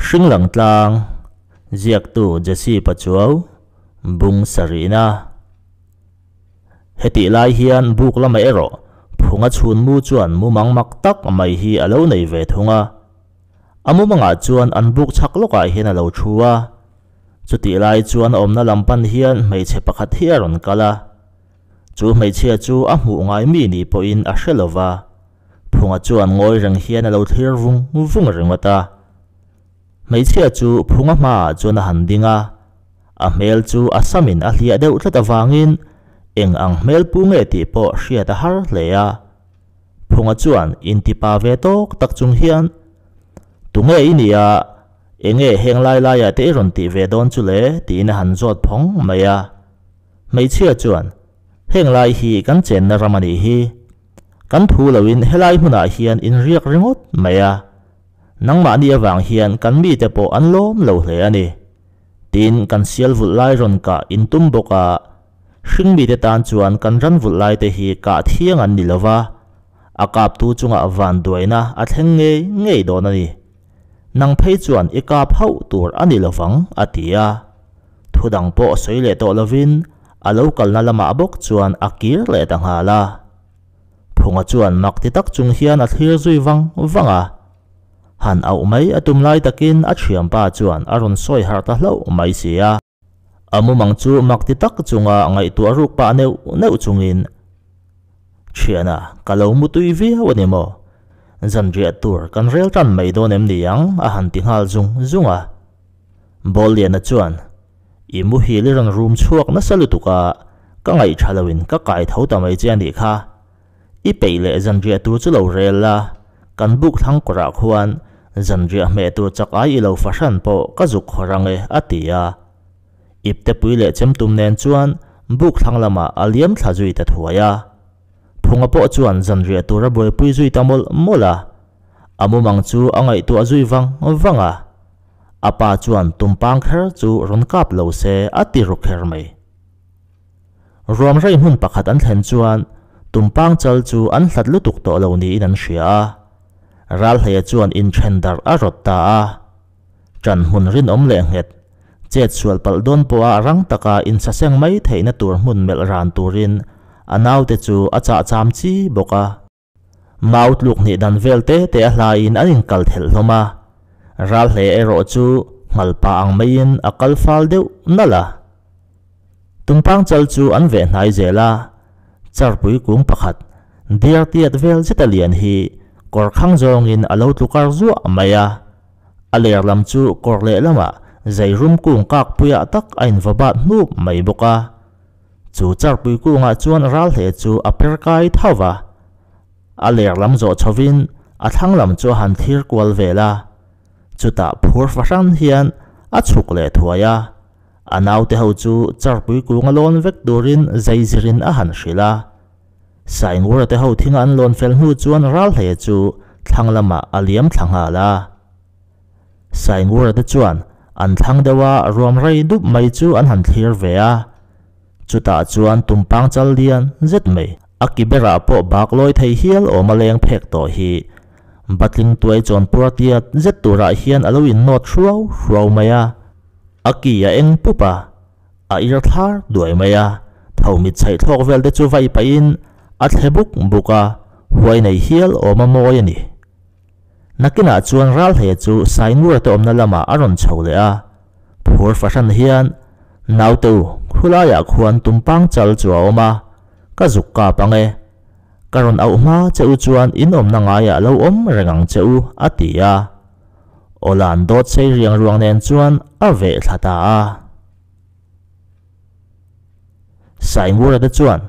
Hringlang tlang, ziaktu Jesse Pachuau, bung sarihna. Hetih lai hian buk lamah erawh phunga chhun mu chuan mumang mak tak mai hi a lo nei ve thung a. A mumangah chuan an buk chhak lawkah hian a lo thu a. Chutih lai chuan a awmna lam pan hian hmeichhe pakhat hi a rawn kal a. Chu hmeichhia chu a hmuh ngai mi ni pawhin a hre lo va. Phunga chuan ngawi reng hian a lo thlir vung vung ringawt a. Hmeichhia chu Phunga hmaah chuan a han ding a, a hmel chu a samin a hliah deuh tlat avangin eng ang hmel pu nge tih pawh hriat a har hle a. Phunga chuan intipa ve tawk tak chung hian, Tunge i nia, enge heng lai laiah te i rawn tih ve dawn chu le? tiin a han zawt phawng mai a. Hmeichhia chuan, Heng lai hi kan chenna ram a nih hi. Kan thu loin helai hmunah hian in riak ringawt mai a, nangmahni avang hian kan mite pawh an lawm lo hle a ni. Tin, kan sial vulh lai rawn kah in tum bawk a, hring mite tan chuan kan ran vulh laite hi kah thiang an ni lo va, a kaptu chungah vanduaina a thleng ngei ngei dawn a ni. Nang phei chuan i kap hauh tur a ni lovang, a ti a. Thu dang pawh sawi leh tawh lovin a lo kalna lamah bawk chuan a kir leh ta nghal a. Phunga chuan mak ti tak chung hian a thlir zui vang vang a. Han auh mai a tum lai takin a thianpa chuan a rawn sawi harh ta hlauh mai si a. A mumang chu mak ti tak chunga ngaihtuah ruk pah neuh neuh chungin, Thiana, ka lo mu tui viau a ni maw? Zanriah tur kan rel tan mai dawn em ni ang? a han ti nghal zung zung a. Bawlliana chuan, I muhil i rawn rum chhuak nasa lutuk a, ka ngaihṭha loin ka kai tho ta mai che a nih kha. I peih leh zanriah tur chu lo rel la, kan buk thlang kawrah khuan zanriah hmeh tur chak ai i lo fahran pawh ka zuk khawr ang e, a ti a. Iptepui leh chemtum nen chuan buk thlang lamah a liam thla zui ta thuai a. Phunga pawh chuan zanriah tur a buaipui zui ta mawlh mawlh a. A mumang chu a ngaihtuah zui vang vang a. A pa chuan tumpang kher chu rawn kap lo se a ti ru kher mai. Ruam rei hmun pakhat an thlen chuan tumpang chal chu an hlat lutuk tawh lo niin an hria a. Ralhleia chuan inthen darh a rawt ta a. Ṭan hmun rinawm leh nghet, chet sual palh dawn pawha rang taka insaseng mai theihna tur hmun melh ran turin a naute chu a chah cham chi bawk a. Mau tluk hnih dan vel te te a hlaiin an inkal thelh hlawm a, ral hle erawh chu ngal pa ang maiin a kal fal deuh nalh a. Tumpang chal chu an veh hnai zel a, charpui kung pakhat diar tiat vel zeta lian hi kawr khang zawngin a lo tlukar zuah mai a. A ler lam chu kawr lehlamah zeirum kung kak puiah tak a invabat hnup mai bawk a. Chu charpui kungah chuan ral hle chu a per kai tho va. A ler lam zawh chhovin a thlang lam chu a han thlir kual vel a. Chutah phur fahran hian a chhuk leh thuai a. A naute ho chu charpui kunga lawn vek turin zeizirin a han hrilh a. Saingura te ho thinga an lawn fel hnu chuan ral hle chu thlang lamah a liam thla nghal a. Saingura te chuan an thlang deuh a, ruam rei dup mai chu an han thlir ve a. Chutah chuan tumpang chal lian zet mai, a ki berah pawh bak lawi thei hial awm a leng phek tawh hi. Batling tuai chawn puar tiat zet turah hian a lo innawt hruau hruau mai a. A ki a eng pup a, a ir thlar duai mai a. Tho mit chhaih thlawk vel te chu vai pahin a thle buk buk a, huai nei hial awm a mawi a ni. Nakinah chuan Ralhleia chu Saingura te awmna lamah a rawn chho leh a, phur fahran hian, Naute u, khulaiah khuan tumpang chal chu a awm a, ka zuk kap ang e. Ka rawn auh hma che u chuan in awmna ngaiah lo awm reng ang che u, a ti a. Awlan dawt sei riang ruang nen chuan a veh thla ta a. Saingura te chuan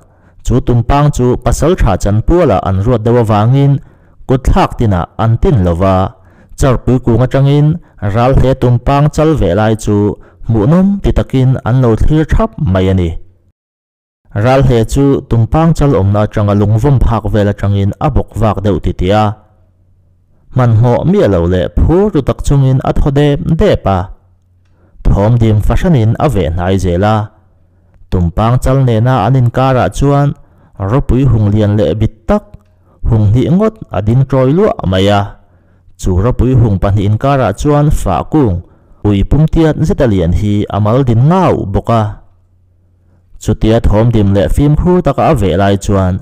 chu tumpang chu pasaltha chanpualah an ruat deuh avangin kutthlak tinah an tin lo va, charpui kung atangin ral hle tumpang chal ve lai chu hmuhnawm ti takin an lo thlir thap mai a ni. Ral hle chu tumpang chal awmna atanga lungvawm phak vel atangin a bawk vak deuh titih a. Hmanhmawh miah lo leh phur ru tak chungin a thaw dep dep a. Thawm dim fahranin a veh hnai zel a. Tumpang chal nena an inkarah chuan ropui hung lian leh bit tak, hung hnih ngawt a ding tawi luah mai a. Chu ropui hung pahnih inkarah chuan fah kung ui pum tiat zet a lian hi a mal din ngau bawk a. Chutia thawm dim leh fimkhur taka a veh lai chuan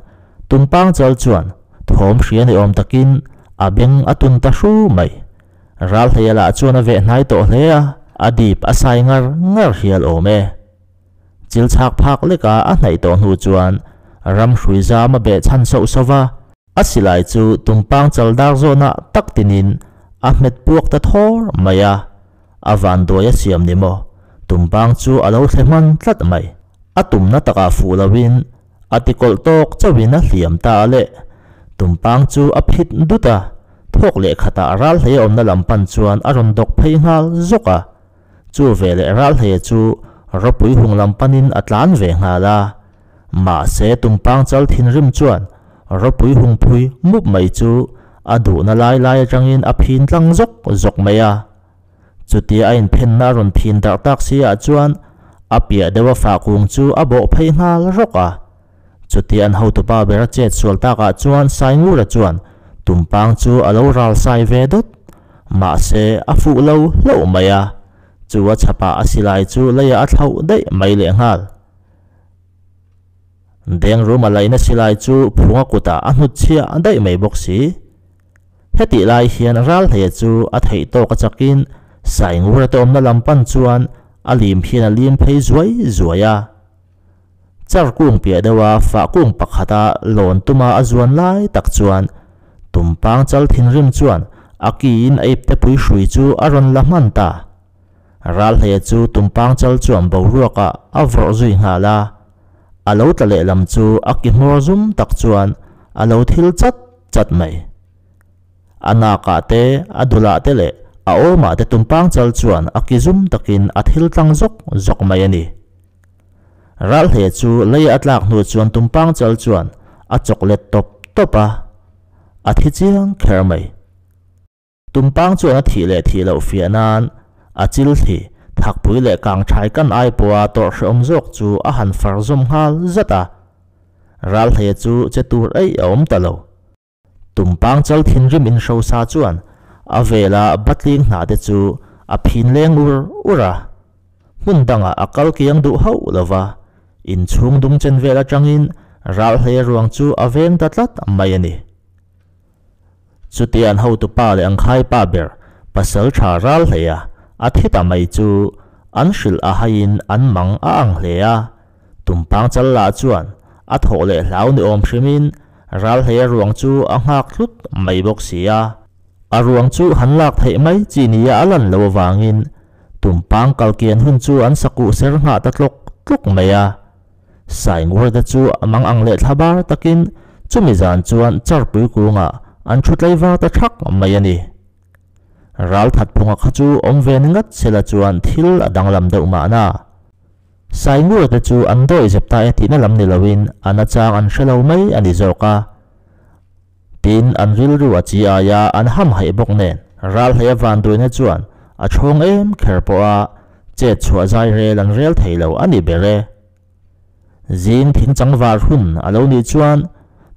tumpang chal chuan thawm hria ni awm takin a beng a tun ta hru mai. Ralhleia lah chuan a veh hnai tawh hle a, a dip a sai ngar ngar hial awm e. Chil chhak phak leka a hnaih tawh hnu chuan ram hrui zam a beh chhan sauh sauh va, a silai chu tumpang chal dar zawnah tak tinin a hmet puak ta thawr mai a, a vanduai a siam ni maw? Tumpang chu a lo thle hman tlat mai. A tumna takah fuh loin a tikawlh tawk chauhin a hliam ta a leh. Tumpang chu a phit dut a, thawk leh khatah Ralhleia awmna lam pan chuan a rawn dawk phei nghal zawk a. Chu veleh Ralhleia chu ropui hung lam panin a tlan ve nghal a. Mahse tumpang chal thinrim chuan ropui hung phui mup mai chu a duhna lai lai atangin a phin tlang zawk zawk mai a. Chutia a inphenna a rawn phin darh tak si ah chuan a piah deuh a fah kung chu a bawh phei nghal rawk a. Chutia an hotupa ber a chet sual tak ah chuan Saingura chuan tumpang chu a lo ral sai ve dawt. Mahse a fuh lo hlauh mai a, chu a chhapah a silai chu leiah a thlauh daih mai lehnghal. Dengruma laihna silai chu phunga kutah a hnutchhiah daih mai bawk si. Hetih lai hian Ralhleia chu a theih tawk a chakin Saingura te awmna lam pan chuan a lim hian a lim phei zuai zuai a. Char kung piah deuha fah kung pakhata lawn tuma a zuan lai tak chuan Tumpang chal thinrim chuan a kiin a iptepui hrui chu a rawn la hman ta. Ralhleia chu tumpang chal chuan boruakah a vawrh zui nghal a, a lo tla lehlam chu a ki hmawr zum tak chuan a lo thil chat chat mai. A nakah te, a dulah te leh a awmah te tumpang chal chuan a ki zum takin a thil tlang zawk zawk mai a ni. Ralhleia chu lei a tlak hnu chuan tumpang chal chuan a chawk let tawp tawp a, a thi chiang kher mai. Tumpang chuan a thih leh thih loh fiah nan a chil thli, thakpui leh kangthai kan ai pawha tawrh hrehawm zawk chu a han far zawm nghal zat a. Ralhleia chu che tur eih a awm ta lo. Tumpang chal thinrim inhrosa chuan a vela batling hna te chu a phin leng ur ur a. Hmun dangah a kal kiang duh hauh lo va, inchhung dung chen vel atangin Ralhleia ruang chu a veng ta tlat mai a ni. Chutia an hotupa leh an khaipa ber pasal tha ral hlei a, a thi ta mai chu an hrilh a haiin an mang a ang hle a. Tumpang chal lah chuan a thawh leh hlau ni awm hrimin ral hlei a ruang chu a nghak hlut mai bawk si a. A ruang chu han lak theih mai chi nia a lan lo avangin tumpang kalkian hun chu an sakuh ser nghah ta tlawk tlawk mai a. Saingura te chu a mang ang leh thlabar takin chumi zan chuan charpui kungah an thu tlaivar ta thak mai a ni. Ralthat phunga kha chu awm ve ni ngat sela chuan thil a danglam deuh mahna. Saingura te chu an dawi zep ta e tihna lam ni loin a nachang an hre lo mai a ni zawk a. Tin, an rilru a chi aia an hamhaih bawk nen Ralhleia vanduaina chuan a chhawng em kher pawh a chet chhuah zai rel an rel thei lo a ni ber e. Zing thing changvar hun a lo nih chuan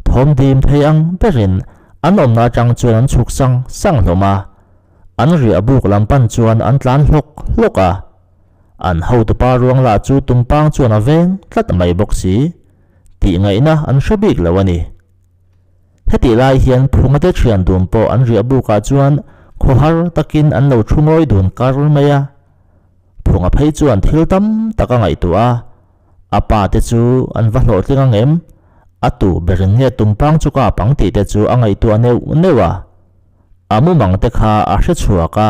thawm dim thei ang berin an awmna atang chuan an chhuk sang sang hlawm a, an riah buk lam pan chuan an tlan hlawk hlawk a. An hotupa ruang lah chu tumpang chuan a veng tlat mai bawk si, tih ngaihna an hre bik lo a ni. Hetih lai hian Phungate thian dun pawh an riah bukah chuan khawhar takin an lo thu ngawi dun kar mai a. Phunga phei chuan thil tam tak a ngaihtuah a, a pa te chu an va hlawhtling ang em? A tu berin nge tumpang chu kap ang tih te chu a ngaihtuah neuh neuh a. A mumang te kha a hre chhuak a,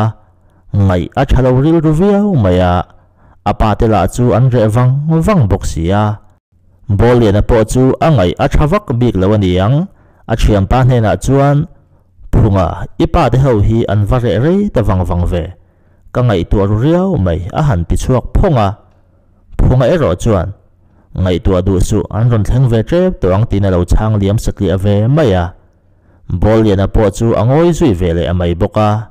ngaih a tha lo rilru viau mai a, a pa te lah chu an reh vang vang bawk si a. Bawlliana pawh chu a ngaih a tha vak bik lo a ni ang, a thianpa hnenah chuan, Phunga, i pa te ho hi an va reh rei ta vang vang ve, ka ngaihtuah ru riau mai a han ti chhuak phawng a. Phunga erawh chuan, Ngaihtuah duh suh, an rawn thleng ve tep tawh ang tiin a lo chhang liam satliah ve mai a. Bawlliana pawh chu a ngawi zui ve leh mai bawk a.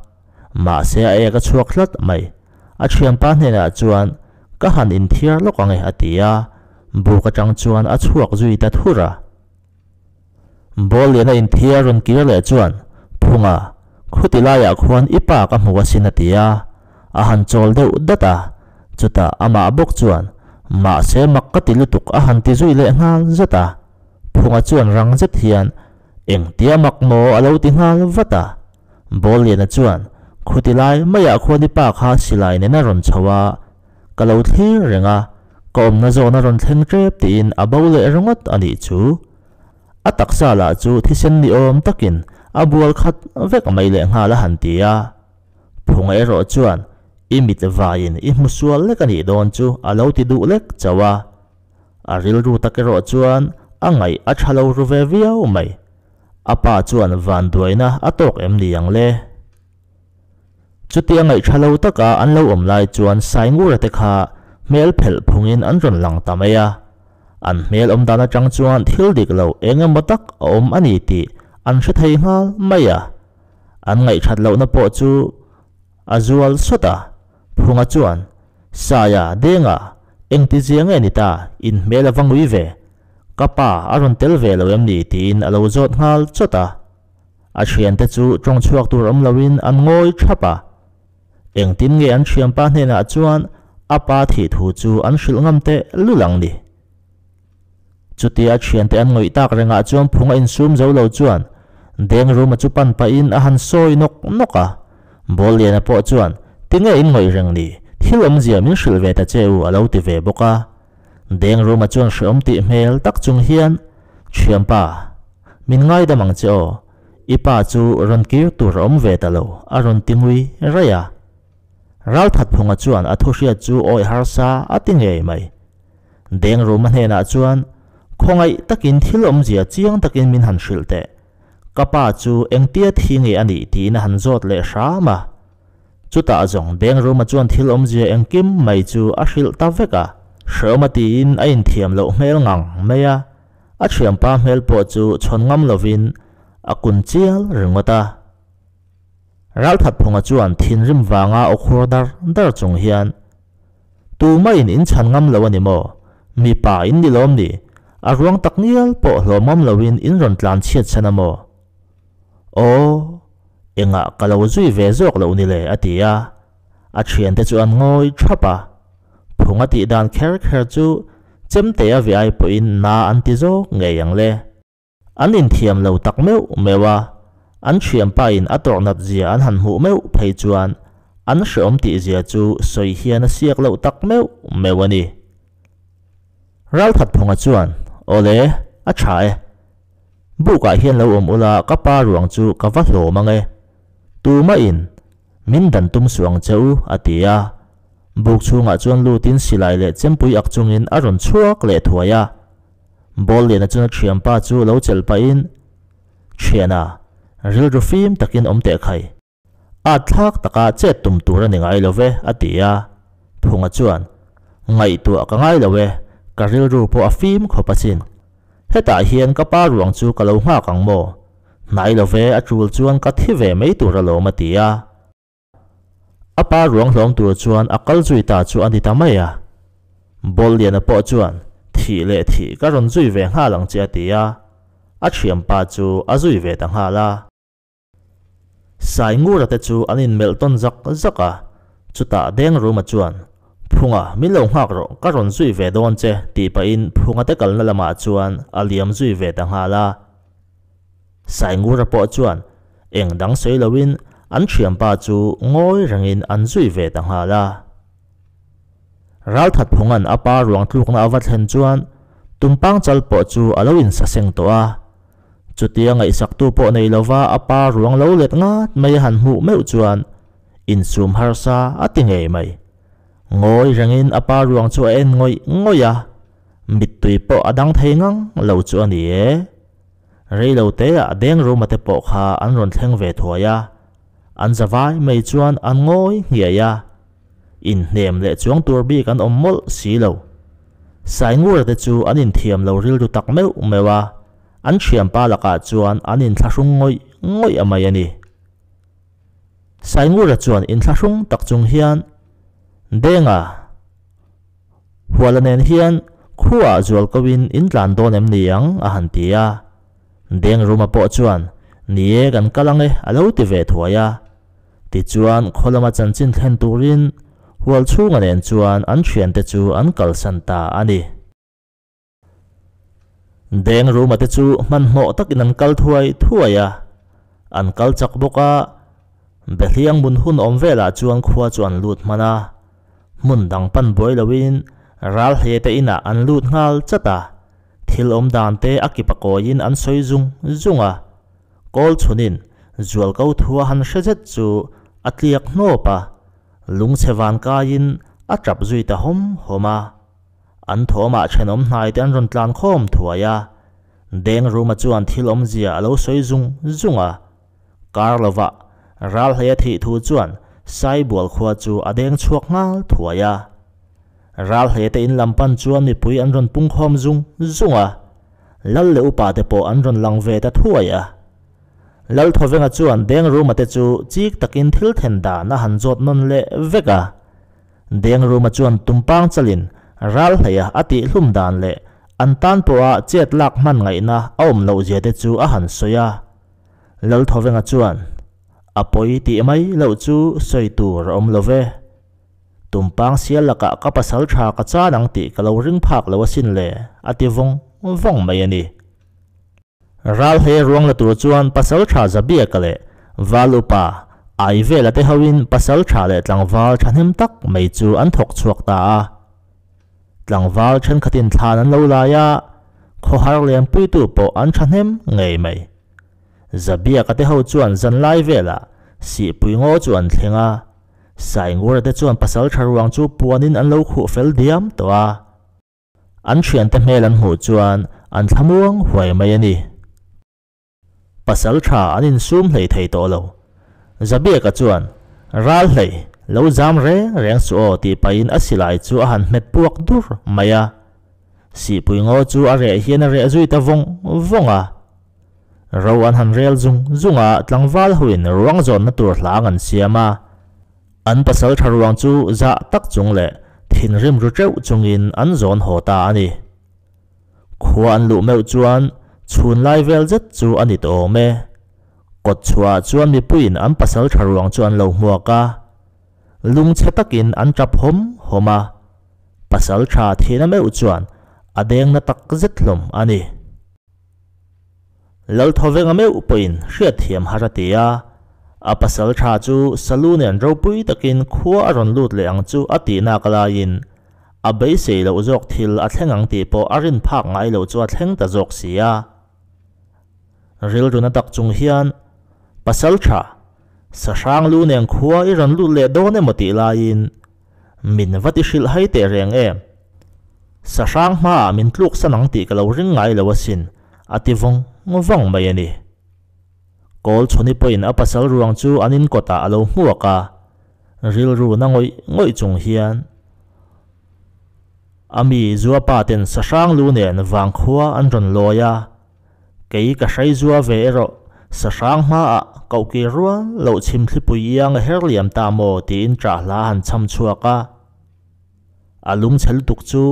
Mahse a ek a chhuak hlat mai. A thianpa hnenah chuan, Ka han inthiar lawk ang e a ti a, buk atang chuan a chhuak zui ta thur a. Bawlliana inthiar rawn kir leh chuan, Phunga, Khuti laiah khuan i pa ka hmu asin a ti a, a han chawl deuh dat a, chutah amah bawk chuan, Mahse mak ka ti lutuk a han ti zui leh nghal zat a. Phunga chuan rang zet hian, Engtia mak maw a lo ti nghal vat a. Bawlliana chuan, Khuti lai maiah khuan i pa kha silai nen a rawn chho a, ka lo thlir reng a, ka awmna zawn a rawn thleng tep tiin a bo leh ringawt a nih chu. A taksa lah chu thisen ni awm takin a bual khat vek mai leh nghal a han ti a. Phunga erawh chuan, I mit vaiin i hmu sual lek a nih dawn chu a lo ti duh lek chauh a. A rilru tak erawh chuan a ngaih a tha lo ru ve viau mai. A pa chuan vanduaina a tawk em ni ang le? Chutia ngaih tha lo taka an lo awm lai chuan Saingura te kha hmel phelh phungin an rawn lang ta mai a. An hmel awm dan atang chuan thil dik lo eng emaw tak a awm a ni tih an hre thei nghal mai a. An ngaih that lohna pawh chu a zual sawt a. Phunga chuan, Saia, Denga, engtizia nge ni ta, in hmel a va ngui ve? Ka pa a rawn tel ve lo em ni? tiin a lo zawt nghal chawt a. A thiante chu tawng chhuak tur awm loin an ngawi thap a. Engtin nge an thianpa hnenah chuan a pa thih thu chu an hrilh ngam teh lul ang ni? Chutia thiante an ngawih tak rengah chuan phung a insum zo lo chuan Deng Ruma chu pan pahin a han sawi nawk nawk a. Bawlliana pawh chuan, Tinge in ngawih reng ni? Thil awmzia min hrilh ve ta che u a lo ti ve bawk a. Deng Ruma chuan hreawm tih hmel tak chung hian, Thianpa, min ngaidam ang che aw, i pa chu rawn kir tur a awm ve ta lo, a rawn ti ngui raih a. Ralthatphunga chuan a thuhriat chu awih harsa a ti ngei mai. Deng Ruma hnenah chuan, Khawngaih takin thil awmzia chiang takin min han hrilh teh. Ka pa chu engtia thi nge a nih tiin a han zawt leh hram a. Chutah zawng Deng Ruma chuan thil awmzia engkim mai chu a hrilh ta vek a. Hreawma tiin a inthiam loh hmel ngang mai a, a thianpa hmel pawh chu chhawn ngam lovin a kun chial ringawt a. Ralthatphunga chuan thinrim vanga aw khur dar dar chung hian, Tumah in in chhan ngam lo a ni maw? Mipa in ni lawm ni? A ruang tak ngial pawh hlawm ngam loin in rawn tlan chhiat chhan a maw? Aw, engah ka lo zui ve zawk loh ni le a ti a. A thiante chu an ngawi thap a. Phung a tih dan kher kher chu chemte a ve ai pawhin na an ti zawk ngei ang le. An inthiam lo tak meuh meuh a, an thianpa in a tawrh nat zia an han hmuh meuh phei chuan an hreawm tih zia chu sawi hian a siak loh tak meuh meuh a ni. Ralthatphunga chuan, Awle, a tha e. Bukah hian lo awm ula ka pa ruang chu ka va hlawm ang e. Tumah in min dan tum suh ang che u, a ti a. Buk chhungah chuan lutin silai leh chempui ak chungin a rawn chhuak leh thuai a. Bawlliana chuan a thianpa chu lo chelh pahin, Thiana, rilru fim takin awm teh khai. At thlak taka chet tum tur a ni ngai lo ve, a ti a. Phunga chuan, Ngaihtuah ka ngai lo e, ka rilru pawh a fim khawp asin. Hetah hian ka pa ruang chu ka lo nghak ang maw? Hnai lo ve, a tul chuan ka thi ve mai tur alawm, a ti a. A pa ruang hlawm tur chuan a kal zui ta chu a ni ta mai a. Bawlliana pawh chuan, Thih leh thih ka rawn zui ve nghal ang che a ti a. A thianpa chu a zui ve ta nghal a. Saingura te chu an inmelh tawn zak zak a. Chutah Dengruma chuan, Phunga, min lo nghak rawh, ka rawn zui ve dawn che tih pahin Phunga te kalna lamah chuan a liam zui ve ta nghal a. Saingura pawh chuan eng dang sawi loin an thianpa chu ngawi rengin an zui ve ta nghal a. Ralthatphunga'n a pa ruang tlukna a va thlen chuan tumpang chal pawh chu a lo insaseng tawh a. Chutia ngaihsaktu pawh nei lova a pa ruang lo let ngat mai a han hmuh meuh chuan insum harsa a ti ngei mai. Ngawi rengin a pa ruang chu a en ngawih ngawih a, mittui pawh a dang thei ngang lo chu a ni e. Rei lo teah deng ruma te pawh kha an rawn thleng ve thuai a, an za vai mai chuan an ngawi nghiai a, inhnem leh chuang tur bik an awm mawlh si lo. Saingura te chu an inthiam lo rilru tak meuh meuh a, an thianpa lakah chuan an inthlahrung ngawih ngawih a mai a ni. Saingura chuan inthlahrung tak chung hian, Denga, Huala nen hian khuaah zual ko in in tlan dawn em ni ang? a han ti a. Dengruma pawh chuan, Ni e, kan kal ang e, a lo ti ve thuai a. Tichuan, khaw lama chanchin thlen turin Hualchhunga nen chuan an thiante chu an kalsan ta a ni. Deng Ruma te chu hmanhmawh takin an kal thuai thuai a, an kal chak bawk a, Behliang mun hun awm velah chuan khua chu an lut hman a, hmun dang pan buai loin Ralhleia te inah an lut nghal chat a, thil awm dan te a kip a kawiin an sawi zung zung a, kawl chhunin zualko thua han hre zet chu a tliak hnawp a, lungchhe van kaiin a tap zui ta hawm hawm a. An thawmah thenawm hnai te an rawn tlan khawm thuai a, Deng Ruma chuan thil awmzia a lo sawi zung zung a. Kar lovah Ralhleia thih thu chuan Saibual khua chu a deng chhuak nghal thuai a. Ralhleia te in lam pan chuan mipui an rawn pung khawm zung zung a, Lal leh upa te pawh an rawn lang ve ta thuai a. Lal Thawvenga chuan Deng Ruma te chu chik takin thil then dan a han zawt nawn leh vek a. Dengruma chuan tumpang chalin ral hleia a tihhlum dan leh an tan pawha chet lak hman ngaihna a awm loh zia te chu a han sawi a. Lalthawenga chuan, A pawi tih mai loh chu sawi tur a awm lo ve. Tumpang sial lakah ka pasal tha ka chan ang tih ka lo ring phak lo asin le, a ti vawng vawng mai a ni. Ral hle ruang la tur chuan Pasalṭha Zabiaka leh Val upa Aivela te hoin pasalṭha leh tlangval ṭhahnem tak mai chu an thawk chhuak ta a. Tlangval ṭhenkhatin thlan an lo lai a, khawhar lianpuitu pawh an ṭhahnem ngei mai. Zabiaka te ho chuan zanlai velah Sihpui ngaw chu an thleng a, Saingura te chuan pasalṭha ruang chu puanin an lo khuh fel diam tawh a. An thiante hmel an hmuh chuan an thlamuang huai mai a ni. Pasal tha an insum hlei thei tawh lo. Zabiaka chuan, Ral hlei, lo zam reng reng suh aw tih pahin a silai chu a han hmet puak dur mai a. Sihpui ngaw chu a reh hian a reh zui ta vawng vawng a. Ro an han rel zung zung a, tlangval hoin ruang zawnna tur hlang an siam a. An pasal tha ruang chu zah tak chung leh thinrim ru teuh chungin an zawn haw ta a ni. Khua an luh meuh chuan chhun lai vel zet chu a ni tawh awm e. Kawt chhuahah chuan mipuiin an pasal tha ruang chu an lo hmuak a. Lungchhe takin an tap hawm hawm a. Pasal tha thihna meuh chuan a deng na tak zet hlawm a ni. Lalthawvenga meuh pawhin hriatthiam har a ti a, a pasal tha chu Salu nen ropui takin khua a rawn lut leh ang chu a tih nak laiin a beisei loh zawk thil a thleng ang tih pawh a rin phak ngai loh chu a thleng ta zawk si a. Rilru na tak chung hian, Pasal tha, Sahrang lu nen khua i rawn lut leh dawn emaw tih laiin min va ti hrilh hai teh reng em? Sahrang hmaah min tluk san ang tih ka lo ring ngai lo asin, a ti vawng vawng mai a ni. Kawl chhuni pawhin a pasal ruang chu an in kawtah a lo hmuak a, rilru na ngawih ngawih chung hian a mi zuapa ten sahrang lu nen vangkhua an rawn lawi a, kei ka hrai zua ve erawh sahrang hmaah kohkir rual loh chhimthlipui iang a her liam ta maw tiin ṭah hla han chham chhuak a. A lungchhe lutuk chu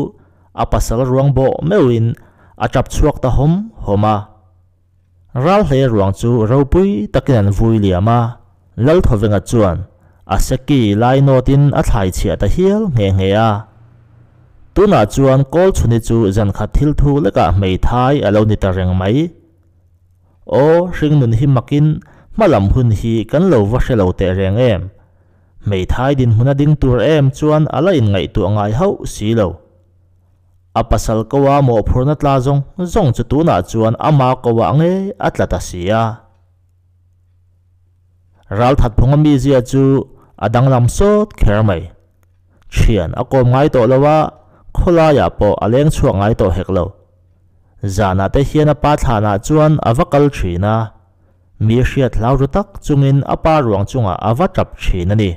a pasal ruang bawh meuhin a tap chhuak ta hawm hawm a. Ral hle ruang chu ropui takin an vui liam a, Lalthawenga chuan a seki lai nawtin a thlai chhiah ta hial nghe nghe a. Tunah chuan Kawlchhuni chu zankhat thil thu lekah hmeithai a lo ni ta reng mai. Aw, hringnun hi makin hmalam hun hi kan lo va hre lo teh reng em? Hmeithai dinhmun a ding tur em chuan a la inngaihtuah ngai hauh si lo. A pasal koa mawhphurhna tla zawng zawng chu tunah chuan ama koah ngei a tla ta si a. Ralthatphunga mizia chu a danglam sawt kher mai. Thian a kawm ngai tawh lo a, khawlaiah pawh a leng chhuak ngai tawh hek lo. Zanah te hian a pa thlanah chuan a va kal thin a. Mi hriat hlau ru tak chungin a pa ruang chungah a va tap thin a ni.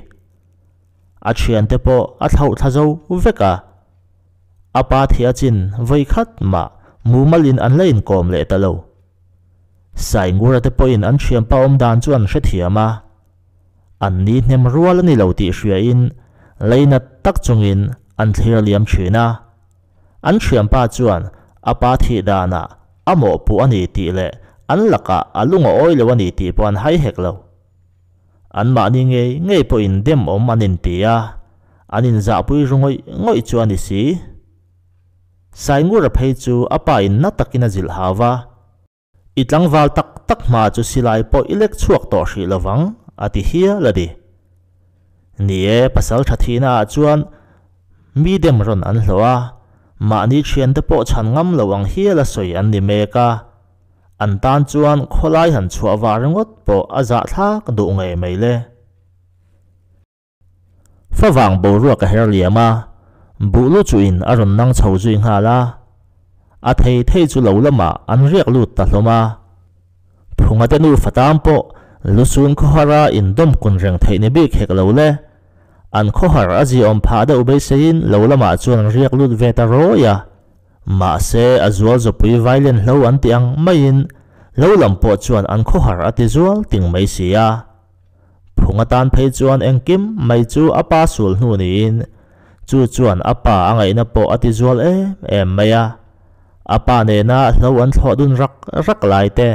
A thiante pawh a thlauh thla zo vek a. A pa thih a chin vawi khat mah mumalin an la inkawm leh ta lo. Saingura te pawhin an thianpa awm dan chu an hrethiam a. An ni hnem rual a ni lo tih hriain leinat tak chungin an thlir liam thin a. An thianpa chuan a pa thih danah a mawhpuh a ni tih leh an lakah a lung a awi lo a ni tih pawh an hai hek lo. Anmahni ngei ngei pawhin dem awm an inti a, an inzahpui ru ngawih ngawih chu a ni si. Saingura phei chu a pa in na takin a zilh hau va. I tlangval tak tak hma chu silai pawh i lek chhuak tawh hrih lovang, a ti hial a ni. Ni e, pasal tha thihna ah chuan mi dem rawn an hlawh a, mahni thiante pawh chhan ngam lo ang hial a sawi an ni mek a. An tan chuan khawlai han chhuah vah ringawt pawh a zahthlak duh ngei mai le. Favang boruak a her liam a, buh lu chuhin a rawn nang chho zui nghal a. A thei thei chu lo lamah an riak lut ta hlawm a. Phunga te nufa tan pawh lusun khawhara indawm kun reng theih ni bik hek lo le. An khawhar a ziawm phah deuh beiseiin lo lamah chuan an riak lut ve ta rawi a. Mahse a zual zawpui vailen hlo an ti ang maiin lo lam pawh chuan an khawhar a ti zual ting mai si a. Phung atan phei chuan engkim mai chu a pa sul hnu niin chu chuan a pa a ngaihna pawh a ti zual em em mai a. A pa nena hlo an thlawh dun rak rak lai te,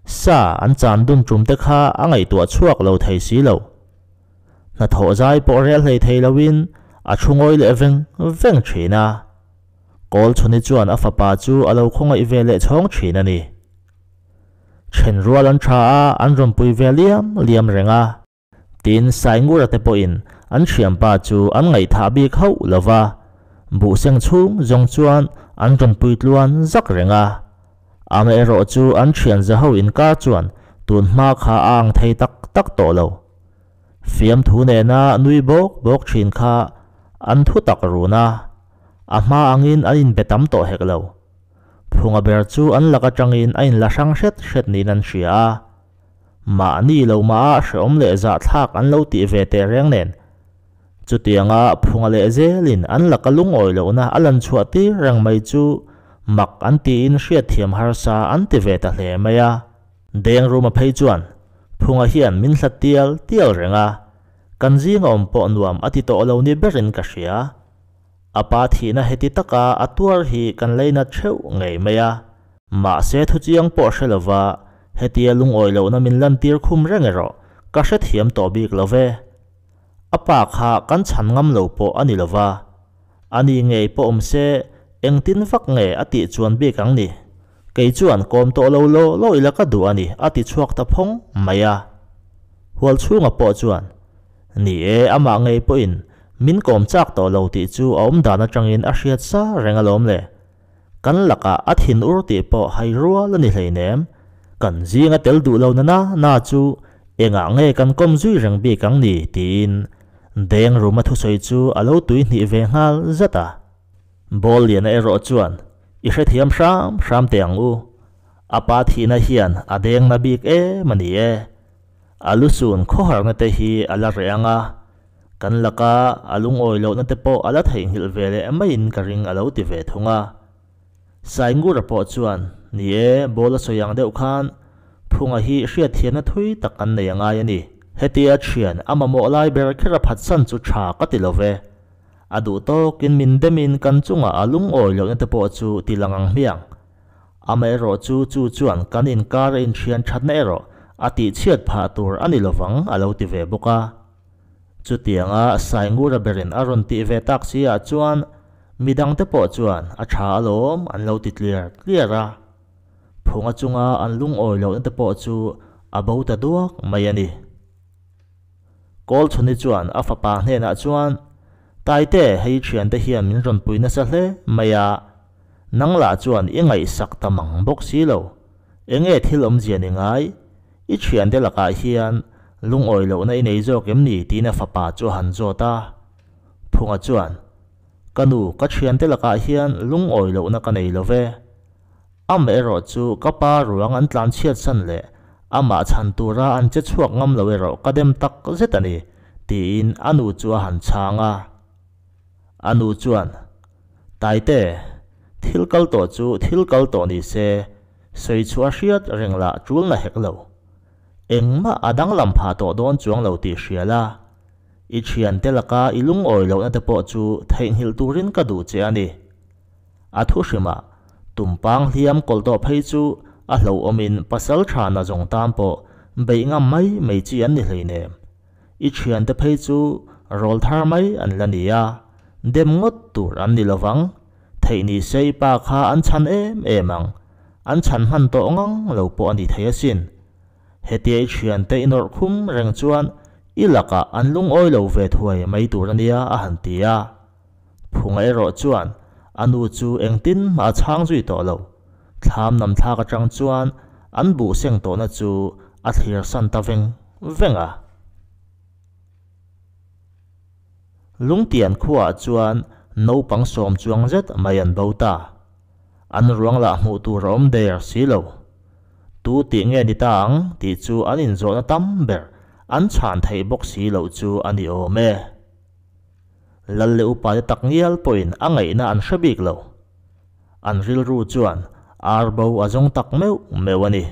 sa an chan dun tum te kha a ngaihtuah chhuak lo thei si lo. Hnathawh zai pawh rel hlei thei loin a thu ngawi leh veng veng thin a. Kawlchhuni chuan a fapa chu a lo khawngaih ve leh chhawng thin a ni. Then rual an tha a, an rawn pui ve liam liam reng a. Tin, Saingura te pawhin an thianpa chu an ngaihthah bik hauh lo va, buhseng chhung zawng chuan an rawn pui tluan zak reng a. Amaherawh chu an thian za ho inkar chuan tun hma kha a ang thei tak tak tawh lo. Fiamthu nena nui bawk bawk thin kha an thu tak run a, a hma angin an inbe tam tawh hek lo. Phunga ber chu an lak atangin a inla hrang hret hret niin an hria a. Mahni lo mah a hrehawm leh zahthlak an lo tih ve teh reng nen. Chutianga phunga leh zelin an laka lungawi lohna a lan chhuah tir reng mai chu mak an tiin hriatthiam harsa an ti ve ta hle mai a. Deng Ruma phei chuan Phunga hian min hlat tial tial reng a, kan zinga awm pawh nuam a ti tawh lo ni berin ka hria. A pa thihna heti taka a tuar hi kan leina theuh ngei mai a. Mahse thuchiang pawh hre lova hetia lungawi lohna min lantir khum reng erawh ka hrethiam tawh bik lo ve. A pa kha kan chhan ngam lo pawh a ni lova, ani ngei pawh awm se engtin vak nge a tih chuan bik ang ni. Kei chuan kawm tawh lo law law ila ka duh a ni a ti chhuak ta phawng mai a. Hualchhunga pawh chuan Ni e, amah ngei pawhin min kawm chak tawh lo tih chu a awm dan atangin a hriat sa reng alawm le. Kan lakah a thin ur tih pawh hai rual a ni hleinem. Kan zinga tel duh lo na na na chu engah nge kan kawm zui reng bik ang ni tiin Deng Ruma thusawi chu a lo tui hnih ve nghal zat a. Ball liana erawh chuan i hrethiam hram hram teh ang u. A pa thihna hian a deng na bik em a ni e. A lusun khawharna te hi a la reh ang a, kan laka a lungawi lohna te pawh a la theihnghilh ve leh maiin ka ring a lo ti ve thung a. Saingura pawh chuan, Ni e, ball a sawi ang deuh khan Phunga hi hriatthiamna thui tak kan nei a ngai a ni. Hetia thian a mamawh lai ber kher a phatsan chu tha ka ti lo ve. A duh tawkin min demin kan chungah a lungawi lohna te pawh chu ti lang ang hmiang. Amaherawh chu chu chuan kan inkar a inthian thatna erawh a tihchhiat phah tur a ni lovang a lo ti ve bawk a. Chutianga Saingura berin a rawn tih ve tak si ah chuan midangte pawh chuan a tha alawm an lo ti tliar tliar a. Phunga chunga an lungawi lohna te pawh chu a bo ta duak mai a ni. Kawlchhuni chuan a fapa hnenah chuan, Taite, hei thiante hian min rawn pui nasa hle mai a, Nang lah chuan i ngaihsak ta mang bawk si lo. Enge thil awmzia ni ngai? I thiante lakah hian lungawi lohna i nei zawk em ni? tiin a fapa chu a han zawt a. Phunga chuan, Ka nu, ka thiante lakah hian lungawi lohna ka nei lo ve. Amah erawh chu ka pa ruang an tlan chhiatsan leh amah chhan tura an che chhuak ngam lo erawh ka dem tak zet a ni, tiin a nu chu a han chhang a. A nu chuan, Taite, thil kal tawh chu thil kal tawh ni se, sawi chhuah hriat reng lah tul na hek lo. Engmah a danglam phah tawh dawn chuang lo tih hria la, i thiante laka i lungawi lohna te pawh chu theihnghilh turin ka duh che a ni. A thu hrimah, tumpang hliam kawlh tawh phei chu A hlauhawmin pasalṭha nazawng tan pawh beih ngam mai mai chi an ni hleinem. I ṭhiante phei chu rawlthar mai an la ni a, dem ngawt tur an ni lovang. Theih ni se i pa kha an chhan em em ang, an chhan hman tawh ngang lo pawh a ni thei asin. Hetia i ṭhiante i nawrh khum reng chuan i lakah an lungawi lo ve thuai mai tur a nia a han ti a. Phunga erawh chuan a nu chu engtin mah a chhang zui tawh lo. Thlam nam thlak atang chuan an buh seng tawhna chu a thlir san ta veng veng a. Lungtian khuaah chuan naupang sawm chuang zet mai an bo ta. An ruang lah hmuh tur a awm der si lo. Tu tih nge ni ta ang tih chu an inzawhna tam ber an chhan theih bawk si loh chu a ni awm e. Lal leh upa te tak ngial pawhin a ngaihna an hre bik lo. An rilru chuan ar bo a zawng tak meuh meuh a ni.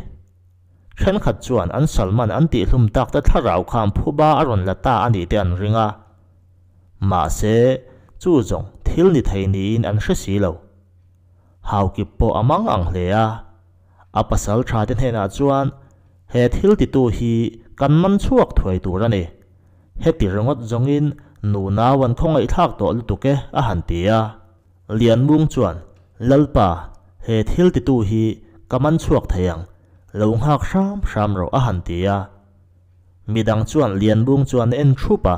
Thenkhat chuan an Salman an tihhlum tak te thlarau khan phuba a rawn la ta a nih te an ring a. Mahse, chu zawng thil ni thei niin an hre si lo. Haukip pawh a mang ang hle a. A pasal tha te hnenah chuan he thil titu hi kan man chhuak thuai tur a ni. Heti ringawt zawngin nunau an khawngaihthlak tawh lutuk e a han ti a. Lianmung chuan, Lalpa, he thil titu hi ka man chhuak thei ang, lo nghak hram hram rawh a han ti a. Midang chuan Lianmung chuan en thup a,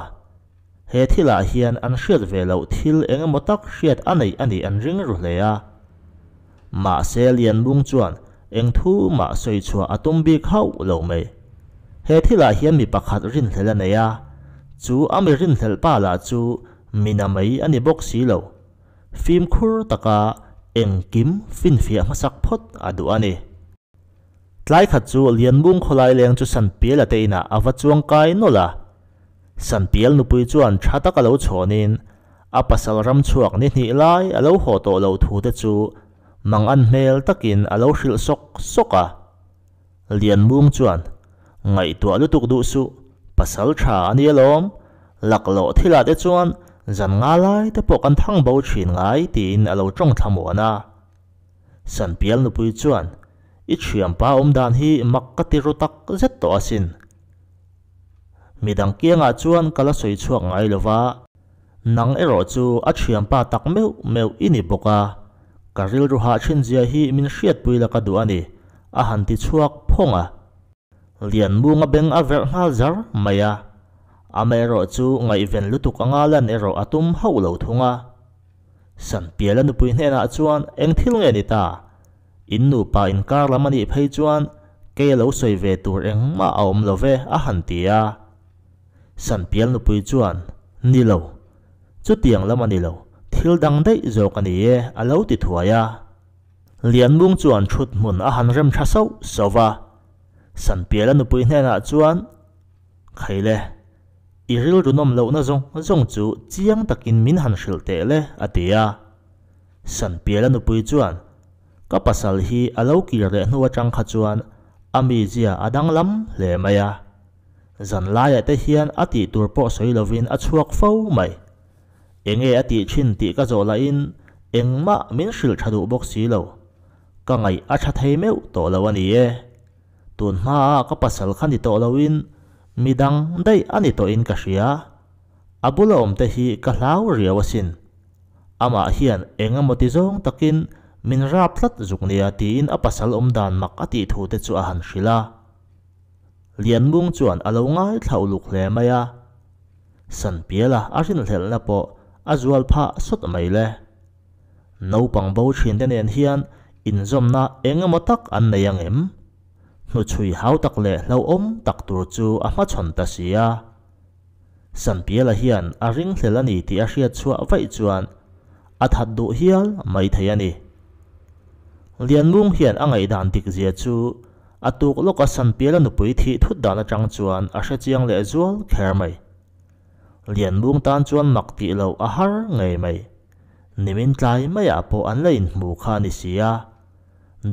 he thilah hian an hriat ve loh thil eng emaw tak hriat a neih a nih an ring ru hle a. Mahse Lianmung chuan eng thu mah sawi chhuah a tum bik hauh lo mai. He thilah hian mi pakhat rinhlelh a nei a, chu a mi rinhlelh pa lah chu Mina mai a ni bawk si lo. Fimkhur taka engkim finfiah hmasak phawt a duh a ni. Tlai khat chu Lianmung khawlai leng chu Sanpiala te inah a va chuang kai nawlh a. Sanpial nupui chuan tha taka lo chhawnin a pasal ram chhuak ni hnih lai a lo haw tawh lo thu te chu mangan hmel takin a lo hrilh sawk sawk a. Lianmung chuan, Ngaihtuah lutuk duh suh, pasal tha a ni alawm, laklawh thilah te chuan zan nga lai te pawh kan thang bo thin ngai tiin a lo tawng thla muan a. Sanpial nupui chuan, I thianpa awm dan hi mak ka ti ru tak zet tawh asin. Midang kiangah chuan ka la sawi chhuak ngai lo va, nang erawh chu a thianpa tak meuh meuh i ni bawk a, ka rilru hah thin zia hi min hriatpui la ka duh a ni, a han ti chhuak phawng a. Lianmunga beng a verh nghal zar mai a, amaherawh chu ngaihven lutuk anga lan erawh a tum hauh lo thung a. Sanpiala nupui hnenah chuan eng thil nge ni ta? In nupa inkar lam a nih phei chuan kei a lo sawi ve tur engmah a awm lo ve a han ti a. Sanpial nupui chuan, Ni lo. Chutiang lam a ni lo, thil dang daih zawk a ni e a lo ti thuai a. Lianmung chuan thut hmun a han rem tha sauh sauh va. Sanpiala nupui hnenah chuan, Khaile, i rilru nawm lohna zawng zawng chu chiang takin min han hrilh teh le a ti a. Sanpiala nupui chuan, Ka pasal hi a lo kir leh hnu atang kha chuan a mizia a danglam hle mai a. Zan laiah te hian a tih tur pawh sawi lovin a chhuak fo mai. Enge a tih thin tih ka zawh lahin engmah min hrilh tha duh bawk si lo. Ka ngaih a tha thei meuh tawh lo a ni e. Tun hmaa ka pasal kha ni tawh loin midang daih a ni tawhin ka hria. A bula awm te hi ka hlau riau asin. Amah hian eng emaw ti zawng takin min rap tlat zuk nia tiin a pasal awm dan mak a tih thu te chu a han hrilh a. Lianmung chuan a lo ngaithla uluk hle mai a. Sanpiala a rinhlelhna pawh a zual phah sawt mai le. Naupang bo thin te nen hian inzawmna eng emaw tak an nei ang em? Hnuchhui hau tak leh hlauhawm tak tur chu a hmachhawn ta si a. Sanpiala hian a ringhlel a ni tih a hriat chhuah vaih chuan a that duh hial mai thei a ni. Lianmung hian a ngaihdan dik zia chu a tuk lawka Sanpiala nupui thih thut dan atang chuan a hre chiang leh zual kher mai. Lianmung tan chuan mak tih loh a har ngei mai. Nimin tlai maiah pawh an la inhmu kha a ni si a.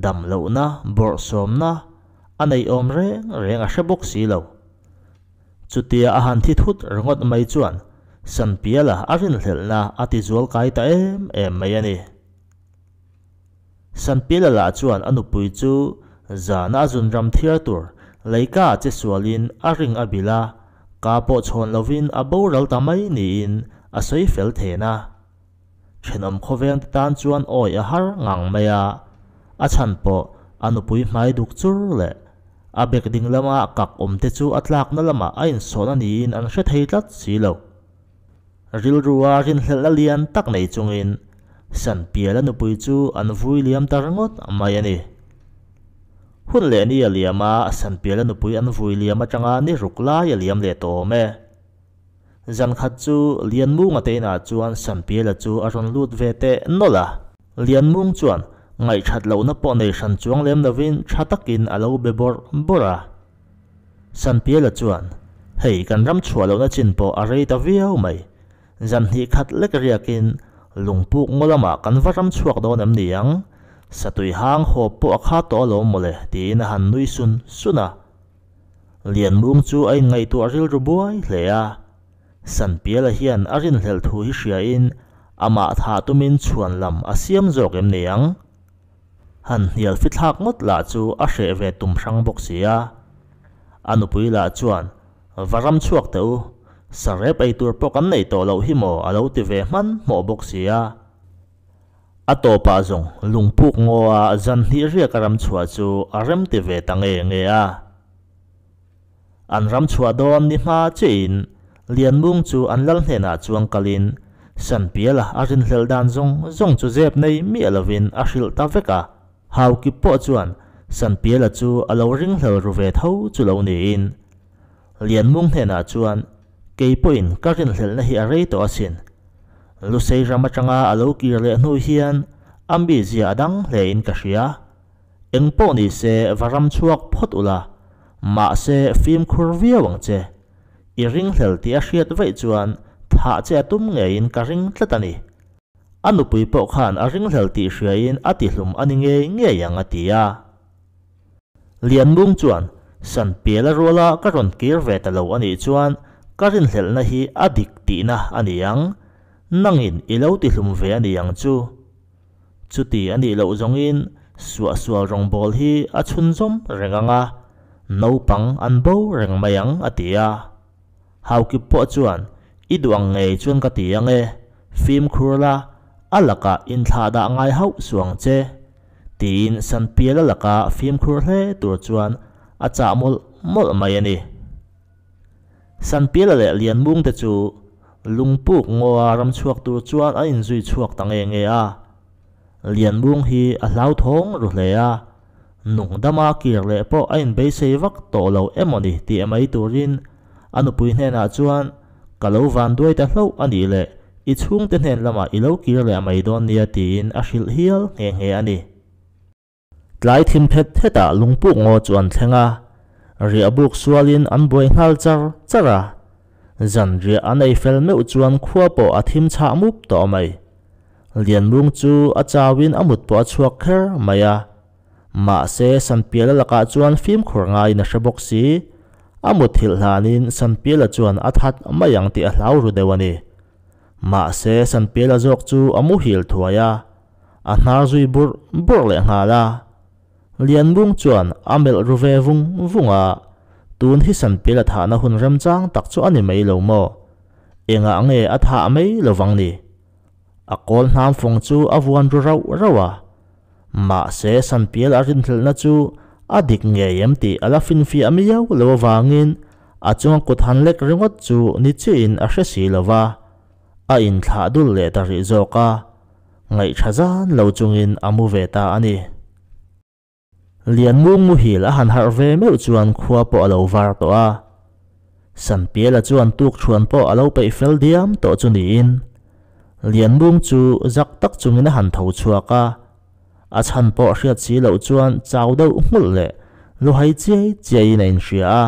Dam lohna, bawrhsawmna a neih awm reng reng a hre bawk si lo. Chutia a han thi thut ringawt mai chuan Sanpiala a rinhlelhna a ti zual kai ta em em mai a ni. Sanpiala lah chuan a nupui chu Zana a zunram thiar tur leika che sualin a ring a bilh a, ka pawh chhawn lovin a boral ta mai niin a sawi fel then a. Thenawm khawveng te tan chuan awi a har ngang mai a, a chhan pawh a nupui hmai duk chur leh a bek ding lama kak awm te chu a tlakna lamah a insawhna niin an hre thei tlat si lo. Rilrua rinhlelhna lian tak nei chungin Sanpiala nupui chu an vui liam ta ringawt mai a ni. Hun leh ni a liam a, Sanpiala nupui an vui liam atanga ni ruk lai a liam leh tawh awm e. Zan khat chu Lianmunga te inah chuan Sanpiala chu a rawn lut ve teh nawlh a. Lianmung chuan ngaihthat lohna pawh nei hran chuang lem lovin tha takin a lo be bawrh bawrh a. Sanpiala chuan, Hei kan ram chhuah lohna chin pawh a rei ta viau mai. Zan hnih khat lek riakin lungpuk ngaw lamah kan va ram chhuak dawn em ni ang? Satui hang hawp pawh a kha tawh alawm mawle, tiin a han nui sun sun a. Lianmung chu a inngaihtuah rilru buai hle a. Sanpiala hian a rinhlelh thu hi hriain amah thah tumin chhuan lam a siam zawk em ni ang? Han hnial fithlak ngawt lah chu a hreh ve tum hrang bawk si a. A nupui lah chuan, Va ram chhuak teh u, sarep ei tur pawh kan nei tawh loh hi maw a lo ti ve hmanhmawh bawk si a. A tawpah zawng lungpuk ngaw a zan hnih riak a ram chhuah chu a rem ti ve ta nge nge a. An ram chhuah dawn ni hma chiahin Lianmung chu an lal hnenah chuang kalin Sanpiala a rinhlelh dan zawng zawng chu zep nei miah lovin a hrilh ta vek a. Haukip pawh chuan Sanpiala chu a lo ringhlel ru ve tho chu lo niin Lianmung hnenah chuan Kei pawhin ka rinhlelhna hi a rei tawh asin. Lusei ram atanga a lo kir leh hnu hian a mizia a dang hlein ka hria. Eng pawh ni se va ram chhuak phawt ula, mahse fimkhur viau ang che. I ringhlel tih a hriat vaih chuan thah che a tum ngeiin ka ring tlat a ni. A nupui pawh khan a ringhlel tih hriain a tihlum a ni ngei ngei ang a ti a. Lianmung chuan, Sanpiala ruala ka rawn kir ve ta lo a nih chuan ka rinhlelhna hi a dik tihna a ni ang. Nangin i lo tihlum ve a ni ang chu. Chuti a nih loh zawngin suahsual rawngbawl hi a chhunzawm reng ang a, naupang an bo reng mai ang a ti a. Haukip pawh chuan, I duh ang ngei chuan ka ti ang e, fimkhur la, a lakah inthlahdah ngai hauh suh ang che. Tiin Sanpiala laka fimkhur hle tur chuan a chah mawlh mawlh mai a ni. Sanpiala leh Lianmung te chu lungpuk ngawa ram chhuak tur chuan an inzui chhuak ta nge nge a. Lianmung hi a hlauthawng ru hle a, nung dama kir leh pawh a inbeisei vak tawh lo emaw ni tih mai turin a nupui hnenah chuan Ka lo van duai ta hlauh a nih leh i chhungte hnen lamah i lo kir leh mai dawn nia tiin a hrilh hial nghe nghe a ni. Tlai thim phet phetah lungpuk ngaw chu an thleng a, riah buk sualin an buai nghal char char a. Zan riah an ei fel meuh chuan khua pawh a thim chhah mup tawh mai. Lianmung chu a chauin a mut pawh a chhuak kher mai a. Mahse, Sanpiala lakah chuan fimkhur ngaiin a hre bawk si. A muthilh hlanin Sanpiala chuan a that mai ang tih a hlau ru deuh a ni. Mahse, Sanpiala zawk chu a muhil thuai a, a hnar zui burh burh leh nghal a. Lianmung chuan a melh ru ve vung vung a, tun hi Sanpiala thahna hun remchang tak chu a ni mai lo maw? Engah nge a thah mai lovang ni? A kawl hnam fawng chu a vuan ru rauh rauh a. Mahse, Sanpial a rinhlelhna chu a dik ngei em tih a la finfiah miau lo avangin a chunga kut han lek ringawt chu ni chiahin a hre si lo va, a inthlah dul leh ta rih zawk a, ngaihṭha zan lo chungin a mu ve ta a ni. Lianmung muhil a han harh ve meuh chuan khua pawh a lo var tawh a. Sanpiala chuan tukṭhuan pawh a lo peih fel diam tawh chu niin Lianmung chu zak tak chungin a han tho chhuak a. A chhan pawh hriat si loh chuan chau deuh nghulh leh luhai chiai chiaiin a inhria a.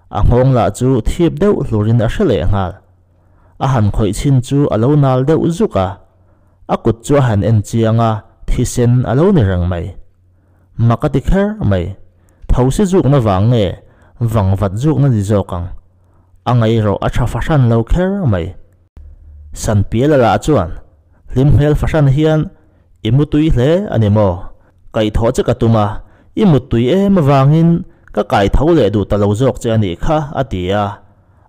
A nghawng lah chu thip deuh hlurin a hre leh nghal. A han khawih chhin chu a lo nal deuh zuk a. A kut chu a han en chiang a, thisen a lo ni reng mai. Mak a ti kher mai. Thosi zukna vang nge vangvat zukna ni zawk ang? A ngaihrawh a tha fahran lo kher mai. Sanpiala lah chuan hlim hmel fahran hian i mu tui hle a ni maw? Kaihthawh che ka tum a, I muttui em avangin ka kai tho leh duh ta lo zawk che a nih kha, a ti a,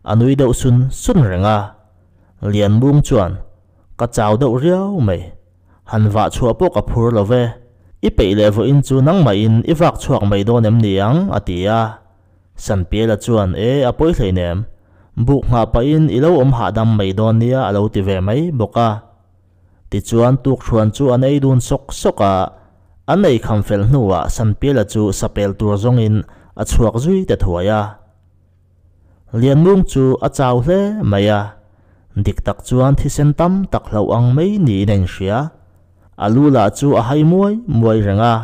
a nui deuh sun sun reng a. Lianmung chuan, Ka chau deuh riau mai. Han vah chhuah pawh ka phur lo ve. I peih leh vawiin chu nangmahin i vak chhuak mai dawn em ni ang? a ti a. Sanpiela chuan, E, a pawi hleinem. Buk nghah pahin i lo awm hahdam mai dawn nia a lo ti ve mai bawk a. Tichuan tukhruan chu an ei dun sawk sawk a, an ei kham fel hnuah Sanpiela chu sapel tur zawngin a chhuak zui ta thuai a. Lianmung chu a chau hle mai a, dik tak chuan thisen tam tak hlauh ang mai niin a inhria. A lu lah chu a hai muai muai reng a,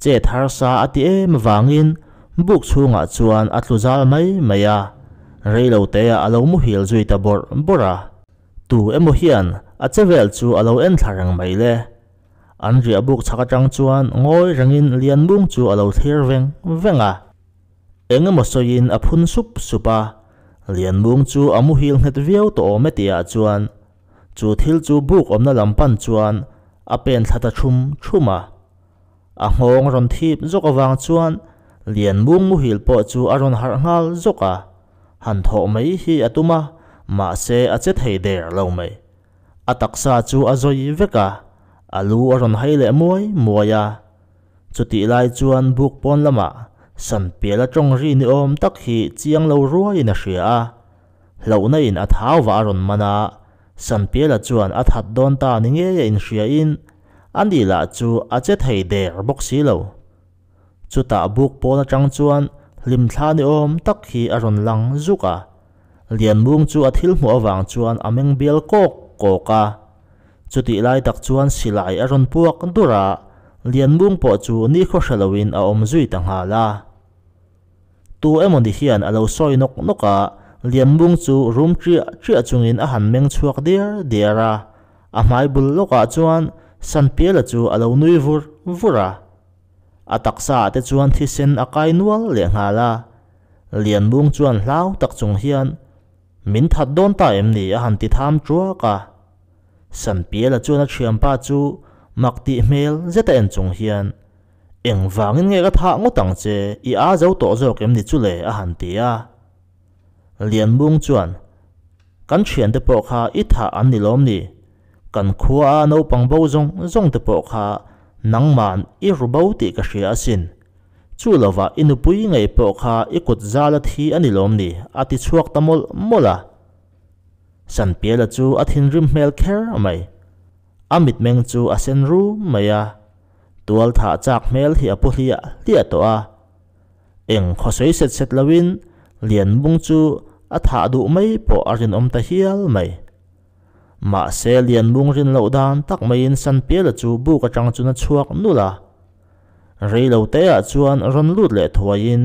chet harsa a ti em avangin buk chhungah chuan a tlu zal mai mai a, reiloteah a lo muhil zui ta bawrh bawrh a. Tu emaw hian a che vel chu a lo en thla reng mai le. An riah buk chhak atang chuan ngawi rengin Lianmung chu a lo thlir veng veng a. Eng emaw sawiin a phun sup sup a, Lianmung chu a muhil nghet viau tawh awm e tihah chuan chu thil chu buk awmna lam pan chuan a pen thla ta thum thum a. A nghawng rawn thip zawk avang chuan Lianmung muhil pawh chu a rawn harh nghal zawk a, han thawh mai hi a tum a, mahse a che thei der lo mai. A taksa chu a zawi vek a, a lu a rawn hai leh muai muai a. Chutih lai chuan buk pawn lamah Sanpiala tawng ri ni awm tak hi chiang lo ruaiin a hria a, hlauhna in a thau vah a rawn man a, Sanpiala chuan a that dawn ta ni ngei a inhriain a ni lah chu a che thei der bawk si lo. Chutah buk pawn atang chuan hlimthla ni awm tak hi a rawn lang zuk a, Lianmung chu a thil hmuh avang chuan a meng bial kawk kawk a. Chutih lai tak chuan silai a rawn puak dur a, Lianmung pawh chu nikhaw hre loin a awm zui ta nghal a. Tu emaw ni hian a lo sawi nawk nawk a, Lianmung chu rum ṭiah ṭiah chungin a han meng chhuak diar diar a, a hmai bul lawkah chuan Sanpiala chu a lo nui vur vur a. A taksaah te chuan thisen a kai nual leh nghal a, Lianmung chuan hlau tak chung hian, Min that dawn ta em ni? a han ti tham ṭuak a. Sanpiala chuan a thianpa chu mak tih hmel zet a en chung hian, Engvangin nge ka thah ngawt ang che, i a zo tawh zawk em ni chu le? a han ti a. Lianmung chuan, Kan thiante pawh kha i thah an ni lawm ni? Kan khua a naupang bo zawng zawng te pawh kha nangman i ru bo tih ka hria asin. Chu lovah i nupui ngei pawh kha i kut zal a thi a ni lawm ni? a ti chhuak ta mawlh mawlh a. Sanpiala chu a thinrim hmel kher mai. A mitmeng chu a sen rum mai a. Tual thah chak hmel hi a pu hliah hliah tawh a. Eng khawsawi set set loin Lianmung chu a thah duh mai pawh a rinawm ta hial mai. Mahse Lianmung rin loh dan tak maiin Sanpiala chu buk atang chuan a chhuak nulh a. Rei lo teah chuan rawn lut leh thuaiin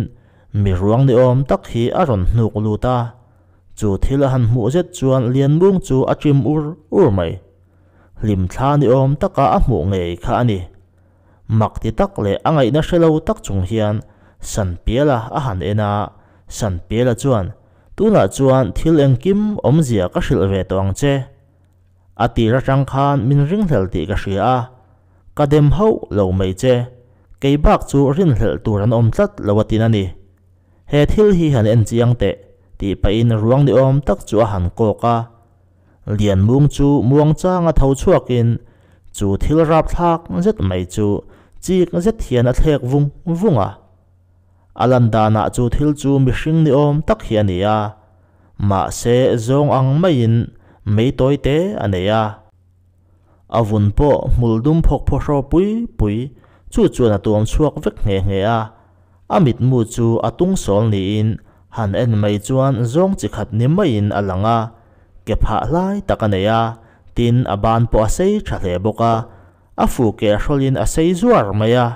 mi ruang ni awm tak hi a rawn hnuk lut a. Chu thil a han hmuh zet chuan Lianmung chu a ṭim ur ur mai. Hlimthla ni awm taka a hmuh ngei kha a ni. Mak ti tak leh a ngaihna hre lo tak chung hian Sanpiala a han en a, Sanpiala chuan, Tunah chuan thil engkim awmzia ka hrilh ve tawh ang che. A tir atang khan min ringhlel tih ka hria a, ka dem hauh lo mai che. Kei bak chu rinhlelh tur an awm tlat lo a tin a ni. He thil hi han en chiang teh, tih pahin ruang ni awm tak chu a han kawk a. Lianmung chu muangchanga tho chhuakin chu thil rapthlak zet mai chu chik zet hian a thlek vung vung a. A lan danah chu thil chu mihring ni awm tak hi a ni a, mahse zawng ang maiin mei tawi te a nei a. A vun pawh hmul dum phawk phaw hraw pui pui chu chuan a tuam chhuak vek nghe nghe a, a mitmu chu a tung sawl niin han en mai chuan zawng chi khat ni maiin a lang a, ke phah hlai tak a nei a, tin a ban pawh a sei tha hle bawk a, a fu ke hrawlin a sei zuar mai a.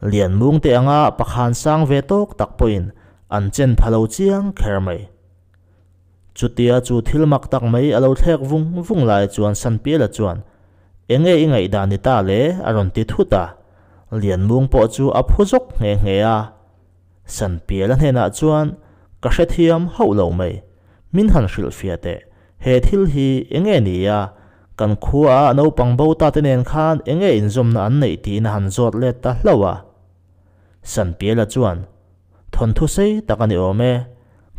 Lianmung te anga pakhan sang ve tawk tak pawhin an chen pha lo chiang kher mai. Chutia chu thil mak tak mai a lo thlek vung vung lai chuan Sanpiala chuan, Enge i ngaihdan ni ta le? a rawn ti thut a. Lianmung pawh chu a phu zawk nghe nghe a. Sanpiala hnenah chuan, Ka hrethiam hauh lo mai. Min han hrilhfiah teh. He thil hi enge ni a? Kan khua a naupang bo ta te nen khan enge inzawmna an neih tiin a han zawt let ta hlauh a. Sanpiala chuan, Thawnthu sei tak a ni awm e.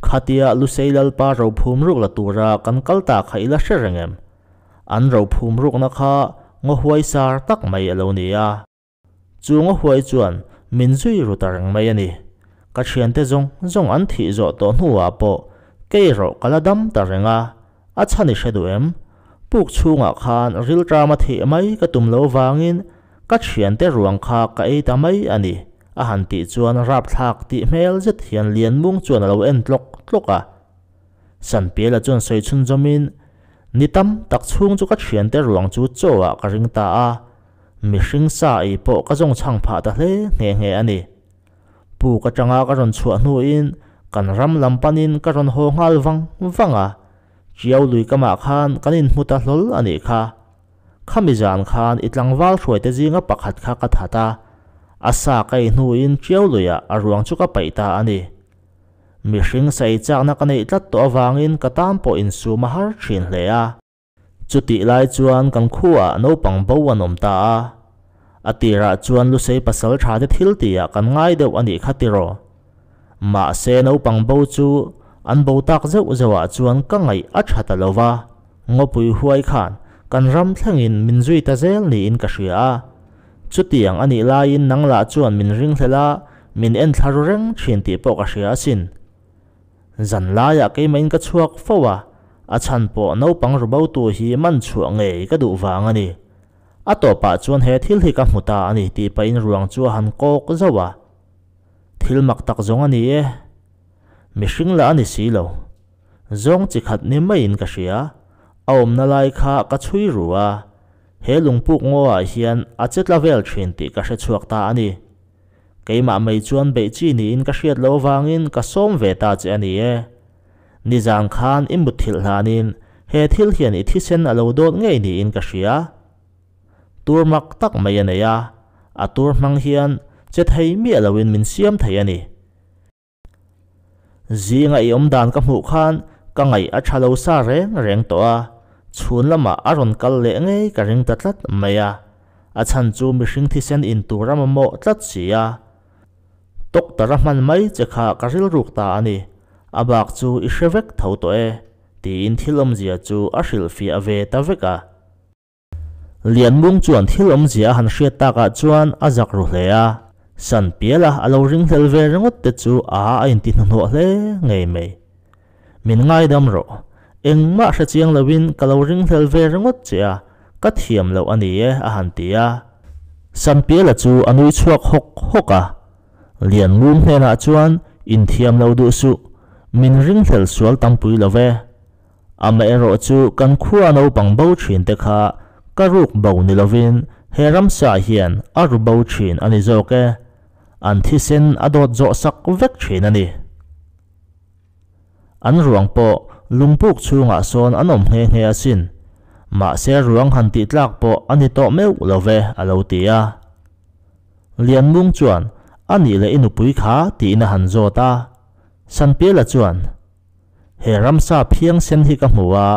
Khatia Lusei Lalpa rophum ruk la tura kan kal ta kha i la hre reng em? An rophum rukna kha ngaw huai sar tak mai a lo ni a. Chu ngaw huai chuan min zui ru ta reng mai a ni. Ka thiante zawng zawng an thih zawh tawh hnuah pawh kei erawh ka la dam ta reng a, a chhan i hre duh em? Puk chhungah khan rilṭama thih mai ka tum lo vangin ka thiante ruang kha ka ei ta mai a ni, a han tih chuan rapthlak tih hmel zet hian Lianmung chuan a lo en tlawk tlawk a. Sanpiala chuan sawi chhunzawmin, Ni tam tak chhung chu ka thiante ruang chu chaw ah ka ring ta a, mihring sa ei pawh ka zawng chhang phah ta hle nghe nghe a ni. Puk atanga ka rawn chhuah hnuin kan ram lam panin ka rawn haw nghal vang vang a, Chiau lui kamah khan kan inhmu ta hlawl a nih kha. Khami zan khan i tlangval hruaite zinga pakhat kha ka that a, a sa ka ei hnuin Chiau luiah a ruang chu ka paih ta a ni. Mihring sa ei chakna ka neih tlat tawh avangin ka tan pawh insum a har thin hle a. Chutih lai chuan kan khuaah naupang bo an awm ta a. A tirah chuan Lusei pasal tha te thil tihah kan ngai deuh a nih kha tiraw. Mahse naupang bo chu an bo tak zeuh zeuhah chuan ka ngaih a tha ta lo va, ngawpui huai khan kan ram thlengin min zui ta zel niin ka hria a. Chutiang a nih laiin nang lah chuan min ringhlel a, min enthla ru reng thin tih pawh ka hria asin. Zan laiah keimahin ka chhuak fo a, a chhan pawh naupang ru botu hi man chhuah ngei ka duh vang a ni. A tawpah chuan he thil hi ka hmu ta a ni tih pahin ruang chu a han kawk zauh a. Thil mak tak zawng a ni e. Mihring lah a ni si lo. Zawng chi khat ni maiin ka hria. A awmna lai kha ka chhui ru a. He lungpuk ngaw ah hian a che tla vel thin tih ka hre chhuak ta a ni. Keimah mai chuan beih chi niin ka hriat loh avangin ka sawm ve ta che a ni e. Nizan khan i mutthilh hlanin he thil hian i thisen a lo dawt ngei niin ka hria. Tur mak tak mai a nei a, a tur hmang hian che thei miah loin min siam thei a ni. Zinga i awm dan ka hmuh khan ka ngaih a tha lo sa reng reng tawh a, chhun lamah a rawn kal leh ngei ka ring ta tlat mai a, a chhan chu mihring thisen in tur a mamawh tlat si a. Doctor a hman mai che kha ka rilruk ta a ni, a bak chu i hre vek tho tawh e, tiin thil awmzia chu a hrilhfiah ve ta vek a. Lianmung chuan thil awmzia a han hriat takah chuan a zak ru hle a, Sanpiala a lo ringhlel ve ringawt te chu a a inti hnuhnawh hle ngei mai. Min ngaidam rawh, engmah hre chiang loin ka lo ringhlel ve ringawt che a, ka thiam loh a ni e a han ti a. Sanpiala chu a nui chhuak hawk hawk a, Lianmung hnenah chuan inthiam lo duh suh, min ringhlel sual tampui lo ve. Amaherawh chu kan khua naupang bo thin te kha ka ruk bo ni lovin he ramsa hian a ru bo thin a ni zawk e. An thisen a dawt zawh sak vek thin a ni. An ruang pawh lungpuk chhungah sawn an awm nghe nghe asin. Mahse ruang han tih tlak pawh a ni tawh meuh lo ve a lo ti a. Lianmung chuan a nih leh i nupui kha tiin a han zawt a. Sanpiala chuan He ramsa phiang sen hi ka hmu a,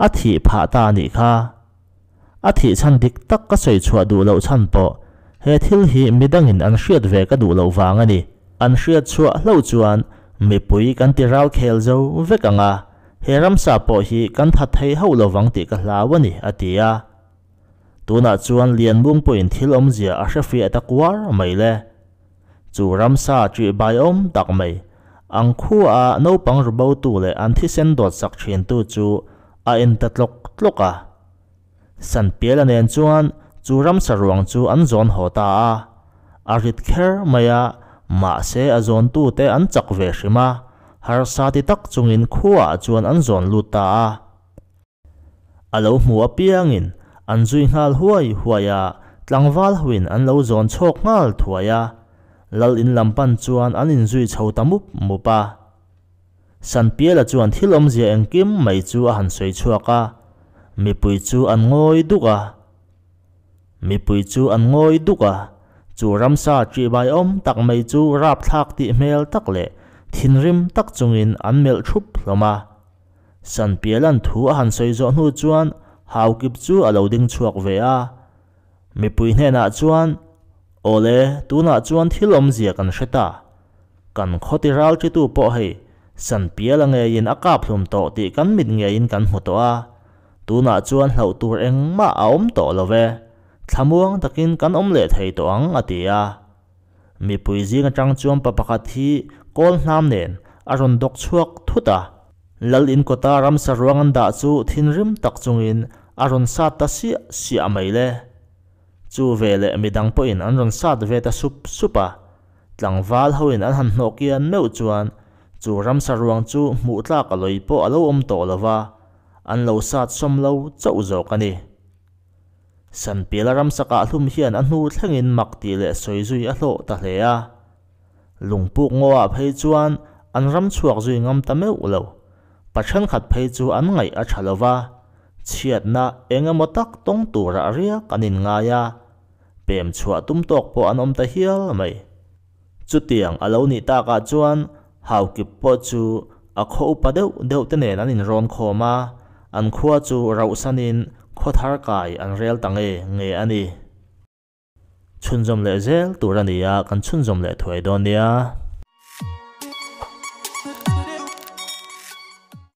a thih phah ta a nih kha. A thih chhan dik tak ka sawi chhuah duh loh chhan pawh he thil hi midangin an hriat ve ka duh loh vang a ni. An hriat chhuah hlauh chuan mipui kan ti rau khel zo vek ang a, he ramsa pawh hi kan that thei hauh lovang tih ka hlau a ni, a ti a. Tunah chuan Lianmung pawhin thil awmzia a hre fiah ta kuar mai le. Chu ramsa ṭih baiawm tak mai, ang khuaah naupang ru botu leh an thisen dawt sak ṭhintu chu a en ta tlawk tlawk a. Sanpiala nen chuan chu ramsa ruang chu an zawn haw ta a. A rit kher mai a, mahse a zawntute an chak ve hrim a, harsa ti tak chungin khuaah chuan an zawn lut ta a. A lo hmu apiangin an zui nghal huai huai a, tlangval hoin an lo zawn chhawk nghal thuai a, lal in lam pan chuan an inzui chho ta mup mup a. Sanpiala chuan thil awmzia engkim mai chu a han sawi chhuak a, mipui chu an ngawi duk a. Mipui chu an ngawi duk a, chu ramsa ṭihbai awm tak mai chu rapthlak tih hmel tak leh thinrim tak chungin an melh ṭhup hlawm a. Sanpiala'n thu a han sawi zawh hnu chuan Haukip chu a lo ding chhuak ve a. Mipui hnenah chuan, Awle, tunah chuan thil awmzia kan hre ta. Kan khawti ral ṭitu pawh hei Sanpiala ngeiin a kap hlum tawh tih kan mit ngeiin kan hmu tawh a, tunah chuan hlauh tur engmah a awm tawh lo ve, thlamuang takin kan awm leh thei tawh ang, a ti a. Mipui zing atang chuan pa pakhat hi kawl hnam nen a rawn dawk chhuak thut a, Lal in kawta ramsa ruang an dah chu thinrim tak chungin a rawn sat ta siah siah mai le. Chu veleh midang pawhin an rawn sat ve ta sup sup a, tlangval hoin an han hnawh kian meuh chuan chu ramsa ruang chu hmuh tlak a lawi pawh a lo awm tawh lo va, an lo sat sawm lo chauh zawk a ni. Sanpiala ramsa kah hlum hian a hnu thlengin mak tih leh sawi zui a hlawh ta hle a. Lungpuk ngaw-ah phei chuan an ram chhuak zui ngam ta meuh lo. Pa thenkhat phei chu an ngaih a tha lo va, chhiatna eng emaw tak tawng turah riak an inngai a, pem chhuah tum tawk pawh an awm ta hial mai. Chutiang a lo nih takah chuan Haukip pawh chu a khaw upa deuh deuh te nen an inrawn khawm a, an khua chu rauhsanin khaw thar kai an rel ta nge nge a ni. Chhunzawm leh zel tur a ni a, kan chhunzawm leh thuai dawn nia.